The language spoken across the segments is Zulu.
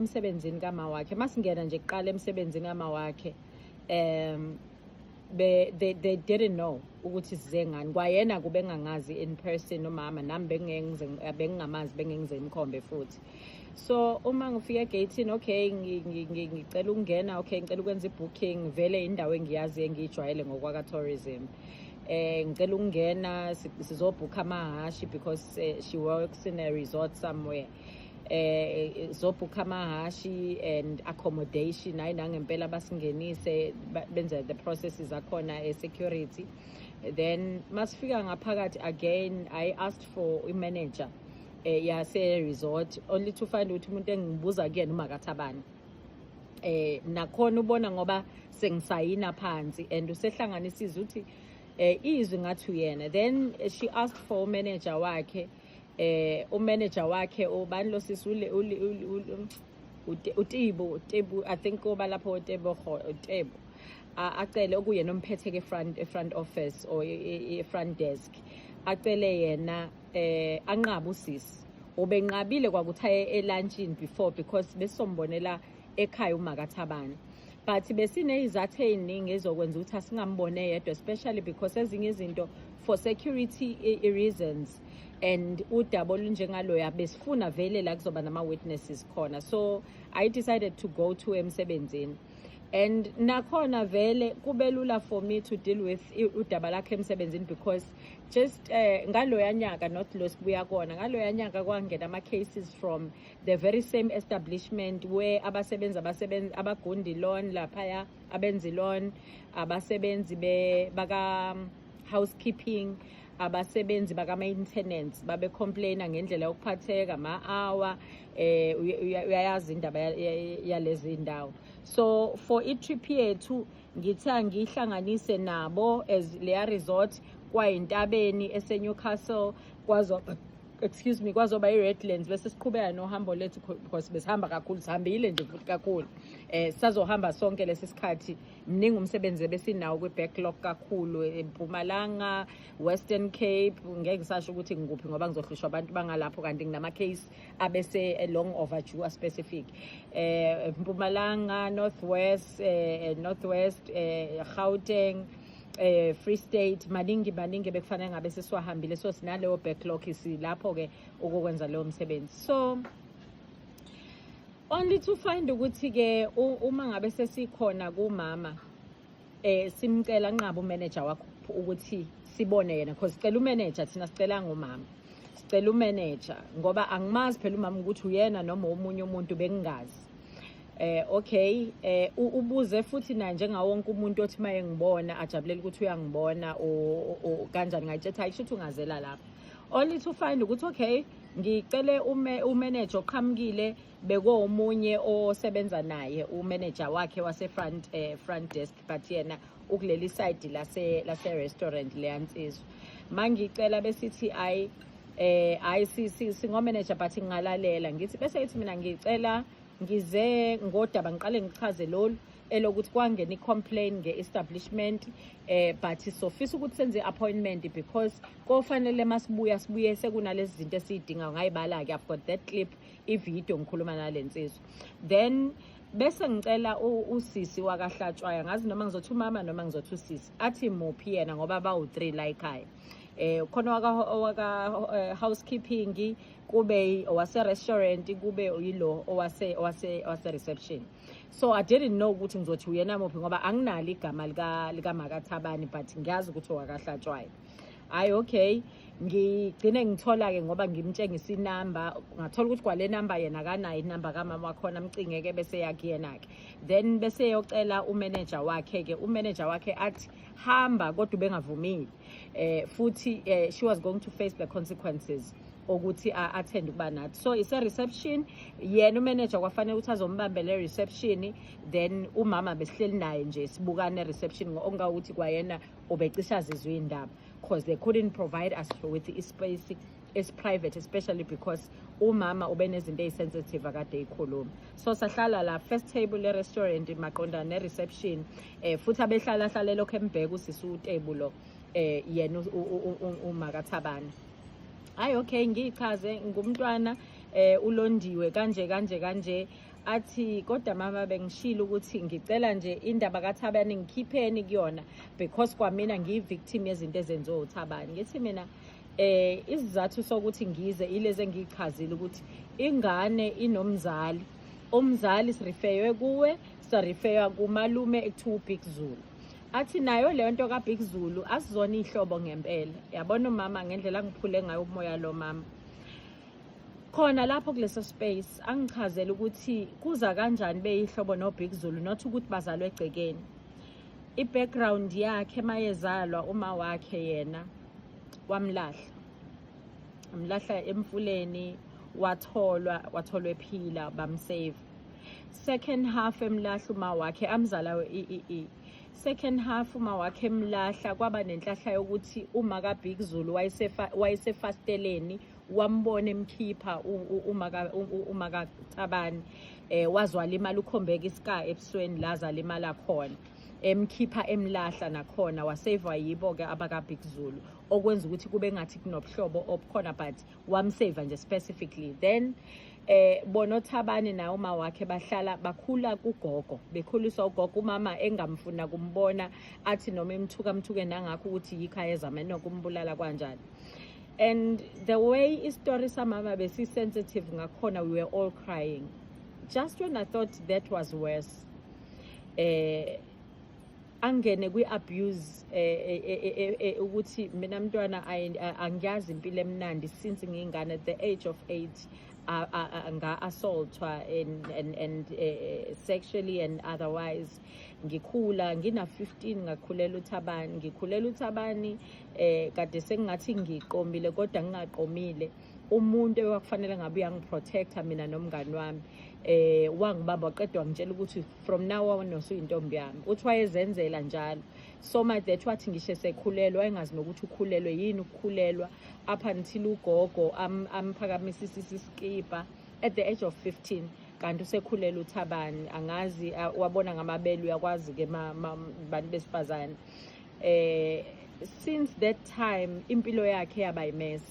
Emsebenzini kama wakhe, masingena nje kuqala emsebenzini kama wakhe, um be they didn't know ukuthi size ngani. Kwayena kube engangazi in person umama, nami bengingengize, bengingamazi, bengingize imkhombe futhi. So uma ngifika egate, okay, ngicela ukungena, okay, ngicela ukwenza ibooking. Vele indawo engiyazi, engiyijwayele ngokwaka tourism. Ngicela ukungena, sizobhukha amahashi because she works in a resort somewhere. Zobhukha amahashi and accommodation. Hayi, nangempela basingenise, benze the processes akhona e-security. Then masifika ngaphakathi again, I asked for i-manager yase resort, only to find ukuthi umuntu engibuza kuyena uMakaThabane. Nakhona ubona ngoba sengisayina phansi and usehlanganisiza ukuthi izwi ngathi uyena. Then she asked for manager wakhe. Umanager wakhe ubani lo sisi uTibo, uTebo, I think, oba lapho uTebo, uTebo. Acele okuyena omphethe ke front office or i front desk, acele yena. Anqaba usisi, ubenqabile kwakuthi aye elunchini before because besizombonela ekhaya uMakaThabane, but besineyizathu ey'ningi ezokwenza ukuthi asingambone yedwa, especially because ezinye izinto for security reasons and udaba olunjengaloya besifuna vele la kuzoba nama-witnesses khona. So I decided to go to emsebenzini and nakhona vele kube lula for me to deal with udaba lakhe emsebenzini because just ngaloya nyaka, not lo sibuya kona, ngaloya nyaka kwangena ama-cases from the very same establishment where abasebenzi abagundi lawn laphaya, abenza lawn, abasebenzi be baka housekeeping, abasebenzi baka-maintenance babe-complaina ngendlela yokuphatheka ama-hour. Uyayazi indaba yalezi ndawo. So for i-trip yethu ngithe angiyihlanganise nabo as leya resort kwayintabeni eseNewcastle, kwazoba, excuse me, kwazoba i-Redlands, bese siqhubeka nohambo lethu because besihamba kakhulu, sihambile nje futhi kakhulu. Sazohamba sonke lesi sikhathi, mningi umsebenzi ebesinawo kwi-backlog kakhulu eMpumalanga, Western Cape. Ngeke ngisasho ukuthi ngikuphi ngoba ngizohlushwa abantu bangalapho, kanti nginama-case abese long overdue specific Mpumalanga, Northwest, Northwest, Gauteng, Free State, maningi maningi bekufanele ngabe sesiwahambile. So sinaleyo backlog, silapho ke ukukwenza leyo msebenzi. So only to find ukuthi ke uma ngabe sesikhona kumama, simcela, nqaba umanager wakho ukuthi sibone yena, because sicela umanager thina, sicela ngumama, sicela umanager ngoba angimazi phela umama ukuthi uyena noma omunye umuntu, bengingazi. Okay, ubuze futhi naye njengawo wonke umuntu othi maye ngibona ajabulela ukuthi uyangibona o kanjani. Ngayitshetha ayisho ukuthi ungazela lapha, only to find ukuthi okay, ngicele umanager oqhamukile bekuwomunye osebenza naye, umanager wakhe wase front desk, but yena ukuleli side lase restaurant leyansizwa. Mangicela besithi ayi, ayi, singo manager, but ngingalalela ngithi bese ithi mina ngicela ngize ngodaba, ngiqale ngichaze lolu elokuthi kwangena i-complaint nge-establishment, but sofisa ukuthi senze i-appointment because kofanele masibuya sibuye sekunalezi zinto esiyidingayo. Ngayibala-ke, I've got that clip, ividiyo ngikhuluma nale nsizwa. Then bese ngicela usisi wakaHlatshwayo, ngazi noma ngizothi umama noma ngizothi usisi, athi muphi yena ngoba bawu-three la ekhaya. Khona waka housekeeping, kube owase restaurant, kube yilo owase reception. So I didn't know ukuthi ngizothi uyena muphi ngoba anginalo igama lika makaThabani, but ngiyazi ukuthi owakaHlatshwayo. Hayi, okay, ngigcine ngithola-ke ngoba ngimtshengisa inamba, ngathola ukuthi kwale namba yena akanayo inamba kamama wakhona. Amcinge-ke bese yakuyena-ke, then bese yocela umanager wakhe-ke. Umanager wakhe athi hamba, kodwa ubengavumile futhi she was going to face the consequences ukuthi attend ukuba nathi. So ise-reception yena umanager kwafanele ukuthi azombambela e-reception. Then umama besihleli naye nje sibukane e-reception, okungawukuthi kwayena ubecishe azizwe iy'ndaba because they couldn't provide us with i-space esi-private, especially because umama ubenezinto ey'sensitive akade ey'khuluma. So sahlala la first table e-restaurant maqondana ne-reception. Futhi abehlala hlale lokhu embheka usisi uTebu lo, yena uMakaThabane. Hayi, okay, ngiyichaze ngumntwana uLondiwe kanje kanje kanje. Athi, "Kodwa mama, bengishilo ukuthi ngicela nje indaba kaThabani ngikhipheni kuyona, because kwamina ngiyi-victim yezinto ezenziwe uThabani." Ngithi mina, isizathu sokuthi ngize ilezi engiyichazile, ukuthi ingane inomzali, umzali sirifeywe kuwe, sarifeywa kumalume ekuthiwa uBig Zulu. Athi nayo leyo nto kaBig Zulu asizona iy'hlobo ngempela. Yabona umama ngendlela angiphule ngayo umoya lo mama khona lapho kuleso space, angichazele ukuthi kuza kanjani beyihlobo noBig Zulu, not ukuthi bazalwe egcekeni. I-background yakhe, mayezalwa, uma wakhe yena wamlahla, amlahla emfuleni, watholwa ephila, bamsave. Second half emlahla uma wakhe amzala, i second half uma wakhe emlahla, kwaba nenhlahla yokuthi uma kaBig Zulu wayesefasteleni, wambona emkhipha uma kaThabani, wazwala imali, ukhombeka i-scar ebusweni la zalimala khona, emkhipha emlahla nakhona, wasavwa yibo ke abaka Big Zulu, okwenza ukuthi kube ngathi kunobuhlobo obukhona, but wamsave nje specifically. Then bona oThabani naye uma wakhe bahlala, bakhula kugogo, bekhuliswa ugogo, umama engamfuna kumbona, athi noma emthuka mthuke nangakho ukuthi yikho ayezama nokumbulala kanjani. And the way istory samama besi-sensitive ngakhona, we were all crying. Just when I thought that was worse, angene kwi-abuse, ukuthi mina mntwana angiyazi impilo emnandi since ngiyingane. At the age of 8 nga-assaultwa and sexually and otherwise. Ngikhula ngina 15, ngakhulela uThabani, ngikhulela uThabani, kade sengingathi ngiqomile kodwa ngingaqomile. Umuntu ekwakufanele ngabe uyangiprotecta mina nomngani wami, wangibamba, waqedwa wangitshela ukuthi from now on usuyintombi yami. Uthi wayezenzela njalo so much that wathi ngisho esekhulelwe wayengazi nokuthi ukhulelwe yini ukukhulelwa, up until ugogo amphakamise isiskipa at the age of 15, kanti usekhulelwe uThabani. Angazi, wabona ngamabele, uyakwazi ke bantu besifazane. Since that time impilo yakhe yaba yi-mess,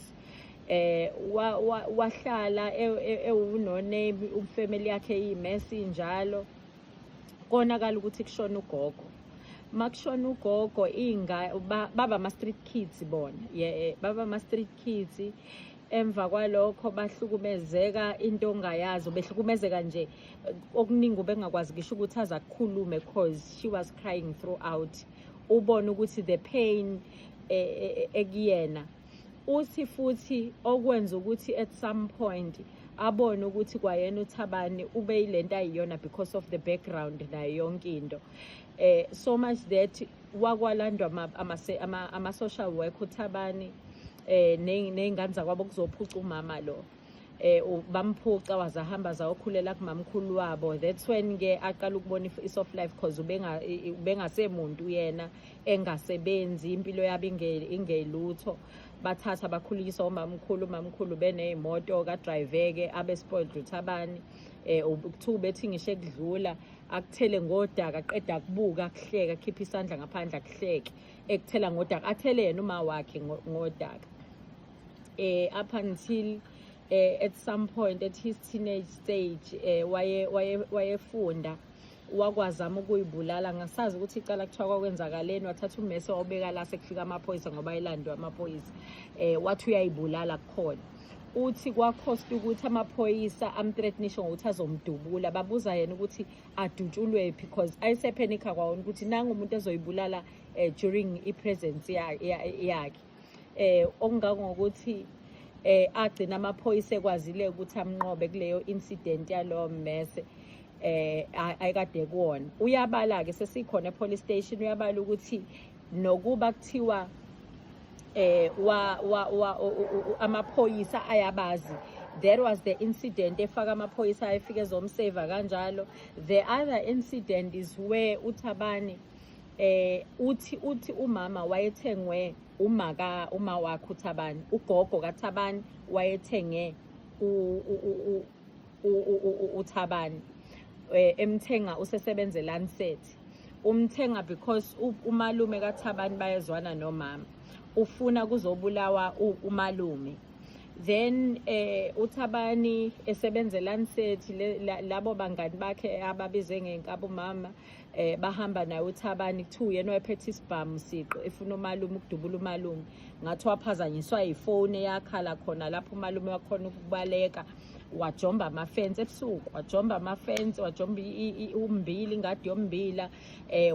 wahlala ewu-no name, ufamily yakhe iyi-mess injalo. Konakala ukuthi kushona ugogo. Makushona ugogo, inga baba ama street kids bona, yeah, baba ama street kids. Emva kwalokho bahlukumezeka into ongayazi, behlukumezeka nje okuningi, ubengakwazi ngisho ukuthi aze akukhulume cause she was crying throughout, ubone ukuthi the pain ekuyena. Uthi futhi okwenza ukuthi at some point abone ukuthi kwayena uThabani ube yilento ayiyona because of the background nayo yonke into, so much that wakwalandwa ama social work uThabani ney'ngane zakwabo kuzophuca umama lo, bamphuca, wazahamba zawokhulela kumamkhulu wabo. That's when ke aqala ukubona i-soft life, cause ubengasemuntu yena, engasebenzi, impilo yabo ingelutho. Bathatha bakhuliswa umamkhulu, umamkhulu beney'moto kadriveke, abe spoiled uThabani. Kuthiwa bethi ngisho ekudlula akuthele ngodaka, aqeda kubuka, akuhleka, akhiphe isandla ngaphandle, akuhleke, ekuthela ngodaka, athele yena uma wakhe ngodaka, up until at some point at his teenage stage, waye waye wayefunda, wakwazama ukuyibulala. Ngasazi ukuthi icala kuthiwa kwakwenzakaleni, wathatha ummese wawubeka la sekufika amaphoyisa, ngoba ayelandwe amaphoyisa, wathi uyayibulala kukhona. Uthi kwakhosta ukuthi amaphoyisa amthreatenishe ngokuthi azomdubula. Babuza yena ukuthi adutshulwe phi, because ayesephenikha kwawona ukuthi nangu umuntu ezoyibulala during i-presence yakhe, okungangokuthi agcina amaphoyisa ekwazile ukuthi amnqobe kuleyo incident yalowo mmese ayikade kuwona. Uyabala ke, sesikhona epolice station, uyabala ukuthi nokuba kuthiwa wa wa wa amaphoyisa ayabazi, there was the incident efaka amaphoyisa ayefike ezomsave kanjalo. The other incident is where uThabani, uthi umama wayethengwe uma wakhe uThabani, ugogo kaThabani wayethenge uThabani, emthenga usesebenze Lancet, umthenga because umalume kaThabani bayezwana nomama, ufuna kuzobulawa umalume. Then uThabani esebenza eLanset, labo bangani bakhe ababize ngenkaba umama bahamba naye uThabani. Kuthiwa uyena wayephethe isibhamu siqo, efuna umalume, ukudubula umalume. Ngathi waphazanyiswa yifoni eyakhala khona lapho, umalume wakhona ukubaleka, wajomba amafensi ebusuku, wajomba amafensi, wajomba umbila, ingadi yombila,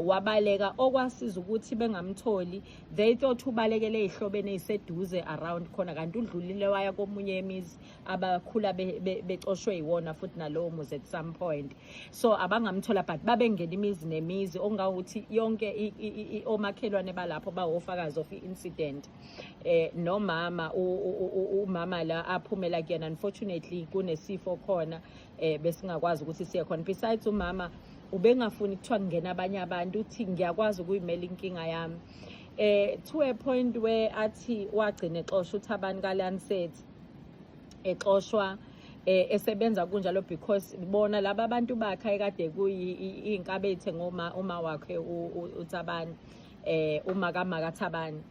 wabaleka. Okwasiza ukuthi bengamtholi, they thought ubalekele ey'hlobene ey'seduze around khona, kanti udlulile waya komunye emizi abakhula becoshwe yiwona futhi nalowo muzi at some point. So abangamthola, but babengena imizi nemizi, okungawukuthi yonke omakhelwane balapho bawofakazi of i-incident. Nomama, umama la aphumela kuyena, unfortunately kunesifo khona, besingakwazi ukuthi siye khona. Besides, umama ubengafuni kuthiwa kungena abanye abantu, uthi ngiyakwazi ukuyimela inkinga yami, to a point where athi wagcina exoshwa uThabani kaLanset, exoshwa esebenza kunjalo, because bona laba abantu bakhe ekade kuyi inkabe ngoma uma wakhe uThabani, uma kamaka Thabani,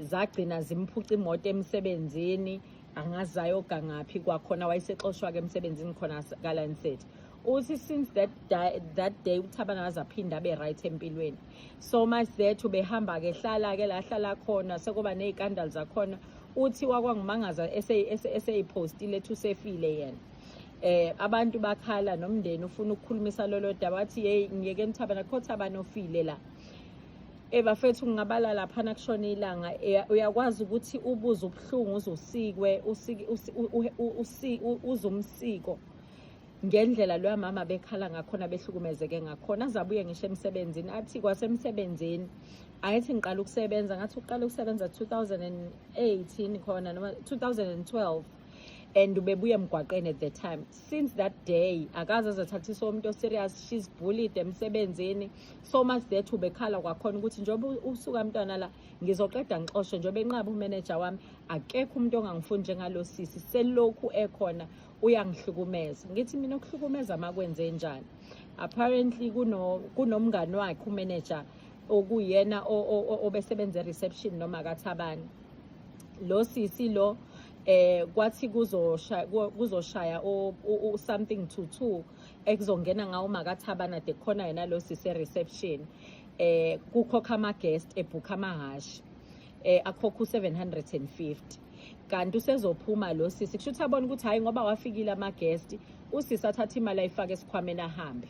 zagcina zimphuca imoto emsebenzini, angazayo gangaphi kwakhona, wayesexoshwa ke emsebenzini khona kaLanset. Uthi since that day uThabani akazaphinda abe right empilweni, so much that ubehamba ke hlala ke la hlala khona, sekuba ney'kandali zakhona. Uthi wakwangimangaza eseyipostile ethi usefile yena. Abantu bakhala, nomndeni ufuna ukukhulumisa lolo daba, wathi hey, ngiyeke Thabani, akho Thabani ofile la. Bafethu, ngingabala laphana kushona ilanga. Uyakwazi ukuthi ubuze ubuhlungu, uzosikwe uzumsiko ngendlela loya mama bekhala ngakhona, behlukumezeke ngakhona. Azabuye ngisho emsebenzini, athi kwasemsebenzini ayithi ngiqala ukusebenza, ngathi uqala ukusebenza 2018 khona noma 2012, and ubebuya emgwaqeni at the time. Since that day akaze azathathiswa umuntu oserious. She's bullied emsebenzini so much that ubekhala kwakhona ukuthi njengoba usuka mntwana la, ngizoqeda ngixoshwe, njengoba enqaba umanager wami, akekho umuntu ongangifuni njengalo sisi, selokhu ekhona uyangihlukumeza. Ngithi mina, ukuhlukumeza makwenze njani? Apparently kunomngani wakhe umanager, okuyena obesebenza e-reception noma kaThabani lo sisi lo. Kwathi kuzoshaya something to 2, ekuzongena ngawo makaThabana de khona yena lo sisi e-reception, kukhokha ama guest, ebhukha amahashi, akhokha u750, kanti usezophuma lo sisi. Kusho ukuthi abona ukuthi hayi, ngoba wafikile ama guest, usisi athatha imali ayifake esikhwameni, ahambe,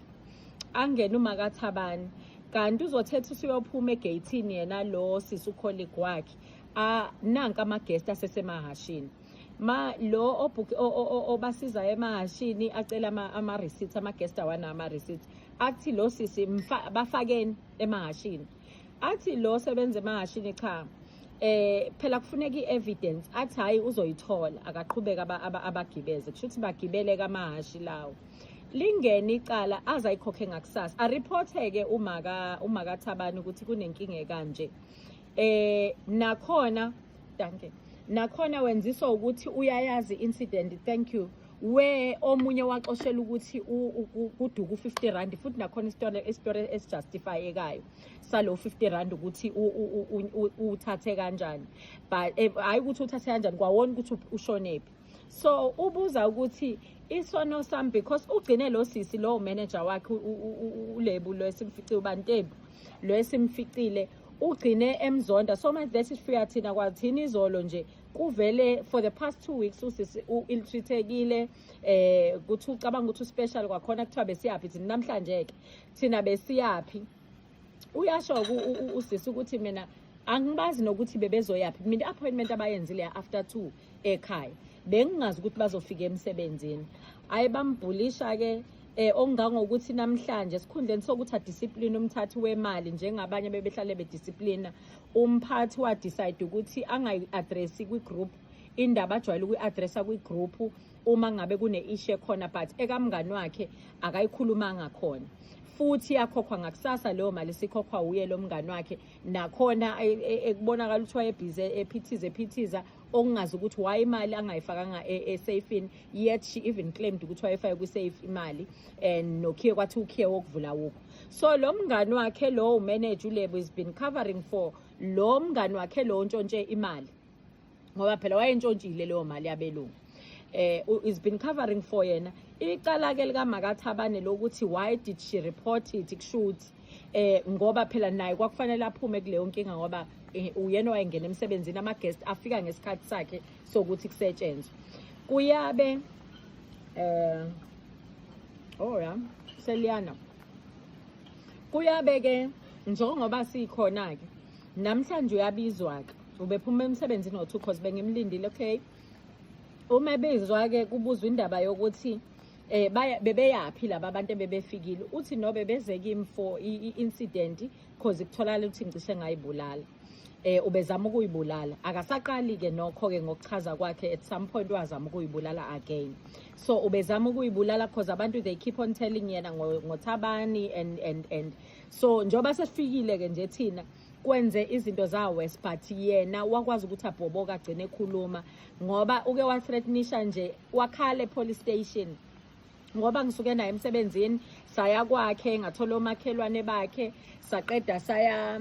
angene uMakaThabani, kanti uzothetha usuyophuma egeyithini yena lo sisi, ucolleague wakhe, a nanka ama guest asesemahashini, ma lo obhook obasizayo emahashini acela ama receipts, ama guest awana ama receipts. Athi lo sisi, bafakeni emahashini. Athi lo sebenza emahashini, cha, phela kufuneka i-evidence. Athi hayi, uzoyithola, akaqhubeka abagibeze. Kusho ukuthi bagibele kamahashi lawo, lingene icala, aze ayikhokhe ngakusasa. Areporte-ke umakaThabani ukuthi kunenkinga ekanje. Nakhona, danke, nakhona wenziswa ukuthi uyayazi incident, thank you, where omunye waxoshela ukuthi kuduka u50 rand, futhi nakhona isitori esijustifyekayo salo 50 rand ukuthi uthathe kanjani, but hayi ukuthi uthathe kanjani, kwawona ukuthi ushonephi. So ubuza ukuthi isono sami, because ugcine lo sisi lo manager wakhe uLebu lo esimficile, uBantebu lo esimficile, ugcine emzonda so much that sifika thina kwathina izolo nje kuvele for the past 2 weeks usisi u-ill-treatekile, kuthi ucabanga ukuthi uspecial. Kwakhona kuthiwa besiyaphi thina namhlanje ke, thina besiyaphi? Uyasho usisi ukuthi mina angibazi nokuthi bebezoyaphi. Mina i-appointment abayenzile ya after 2 ekhaya, bengingazi ukuthi bazofika emsebenzini. Ayi, bambhulisha ke, okungangokuthi namhlanje esikhundleni sokuthi adiscipline umthathi wemali njengabanye bebehlale bedisciplina, umphathi wadecide ukuthi angayi-addressi kwi-group indaba ajwayele ukuyi-addressa kwi-group uma ngabe kune-issue khona, but ekamngani wakhe akayikhulumanga khona, futhi yakhokhwa ngakusasa leyo mali, sikhokhwa uye lo mngani wakhe. Nakhona ekubonakala ukuthi wayebhizi ephithiza ephithiza, okungazi ukuthi why imali angayifakanga esafini, yet she even claimed ukuthi wayefake kwi-safe imali and nokhiye, kwathi ukhiye wokuvula wukho. So lo mngani wakhe lo umanager uLebo is been covering for lo mngani wakhe lo ntshontshe imali. Ngoba phela wayentshontshile leyo mali yabelungu. Is been covering for yena icala ke likaMakaThabane lokuthi why did she report it, kushuthi ngoba phela naye kwakufanele aphume kuleyo nkinga, ngoba uyena owayengena emsebenzini, ama guest afika ngesikhathi sakhe sokuthi kusetshenzwe. Kuyabe oh ya, seliyana kuyabe ke njengoba sikhona ke namhlanje, uyabizwa ke, ubephuma emsebenzini ngo-2 cause bengimlindile. Okay, uma ebizwa ke kubuzwa indaba yokuthi baya bebeyaphi laba abantu ebebefikile, uthi no, bebeze kimi for i-incident cause kutholakala ukuthi ngicishe ngayibulala, ubezama ukuyibulala. Akasaqali ke nokho ke ngokuchaza kwakhe, at some point wazama ukuyibulala again. So ubezama ukuyibulala cause abantu, they keep on telling yena ngoThabani and so njengoba sesifikile ke nje thina kwenze izinto za-worse, but yena wakwazi ukuthi abhoboka, agcine ekhuluma, ngoba uke wa-threatenisha nje, wakhala e-police station, ngoba ngisuke naye emsebenzini, saya kwakhe, ngathola omakhelwane bakhe, saqeda saya